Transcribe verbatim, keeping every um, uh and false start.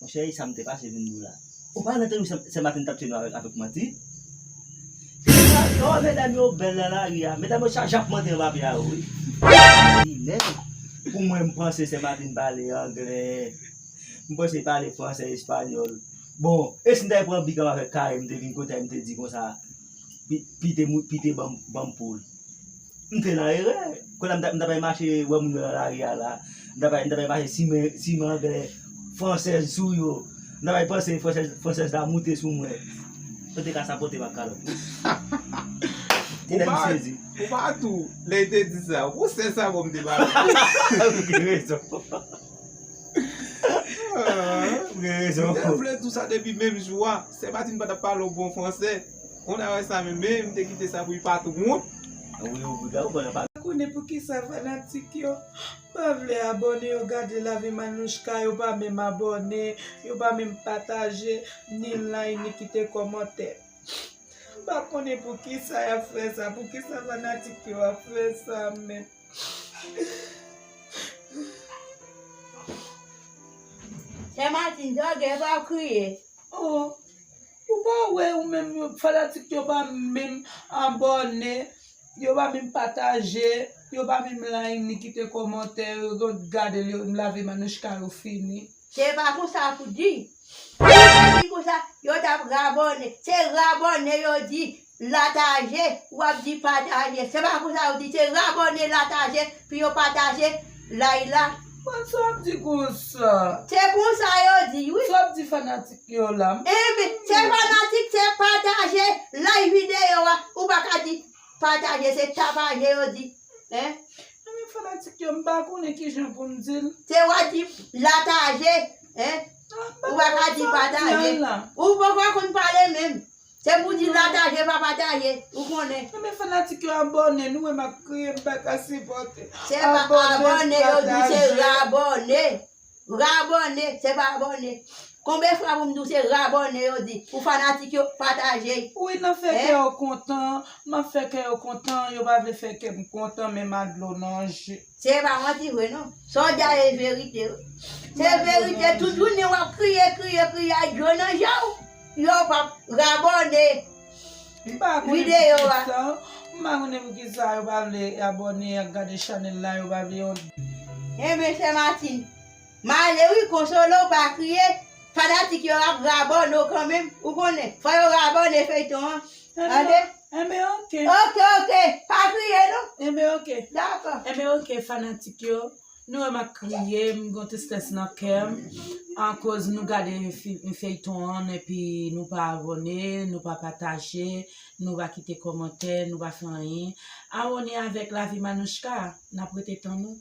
Monchè, e sa m te pase vin di w la. Ou pa nan tande sè, sè Matin t ap tchene avèk, avèk manti? Oh, medam yo bèl nan lari a. Medam yo chaje ap manti anba pye a, wi. Pou mwen, m panse sè Matin pale anglè. M panse pale fransè, espanyòl. Bon, e si m ta pran big up avèk Karen, m te vin kote a, m te di konsa, pi-, pite mou-, pite ban m, ban m poul. M te nan erè. Kounye a m ta, m ta pral mache wè moun yo nan lari a la. M ta pral, m ta pral mache simen, simen anglè, fransèz sou yo. M ta pral panse fransèz, fransèz la moute sou mwen. Mwen te ka sapote m ak kalòt. Ou pa, ou pa tou, lè l te di sa. Ou sè sa, bon, m te pale. Ou gen rezon. Ah. Ou gen rezon. M te vle di w sa depi menm jou a. Sè Matin pa t ap pale yon bon fransè. Ou ta wè sa menm, men m te kite sa pou li pa t wont. Wi, ou gade, ou konnen pa. Pa konnen poukisa fanatik yo pa vle abòne, yo gade Lavi Manouchka, yo pa menm abòne, yo pa menm pataje, ni like, ni kite kòmantè. M pa konnen poukisa y ap fè sa, poukisa fanatik yo ap fè sa, men. Sè Matin, jòge, pa kriye. Oh, ou pa wè ou menm, yo, fanatik yo pa menm abòne, yo pa menm pataje, yo pa menm like, ni kite kòmantè, yo gade Lavi Manouchka yo fini. Se pa konsa pou di. Pou di konsa, yo t ap rabòne. Se rabòne yo di, lataje, w ap di pataje. Se pa konsa yo di, se rabòne, lataje, pou yo pataje like la. Mwen, sa w ap di konsa? Se konsa yo di, wi. Sa w ap di fanatik yo la? Enben, se fanatik, se pataje like videyo a. Ou pa ka di pataje, se tapaje yo di. Hein? Enben, fanatik yo, m pa konnen kijan pou m di l. Se w ap di lataje, hein? Ou pa ka di pataje. Ou poko konn pale menm. Se pou di lataje, pa pataje. Ou konnen. Enben, fanatik yo, abòne, nou wè m ap kriye, m pa ka sipòte. Se pa abòne, yo di se rabòne. Rabòne, se pa abòne. Konbyen fwa pou m di w se rabòne yo di? Pou fanatik yo pataje. Wi, nan fè kè yo kontan, m ap fè kè yo kontan, yo pa vle fè kè m kontan, men m a dlo nan je. Se pa manti vre non. Sa w di a e verite wi. Se verite, tout jounen w ap kriye, kriye, kriye ak dlo nan je w. Yo p ap rabòne. M pa konnen videyo a. M pa konnen poukisa yo pa vle abòne ak gade chanèl la, yo pa vle yon. Enben, sè Matin. Male wi, konsole w, pa kriye. Fanatik yo ap rabòne w kanmenm. Ou konnen, fò yo rabòne feyton an. Tande? Enben, oke. Oke, oke. Pa kriye non. Enben, oke. Dakò. Enben, oke, fanatik yo. Nou wè m ap kriye, m gon tristès nan kè m. Akoz nou gade fi-, feyton an, epi nou pa abòne, nou pa pataje, nou pa kite kòmantè, nou pa fè anyen. Abòne avèk Lavi Manouchka, n ap rete tann ou.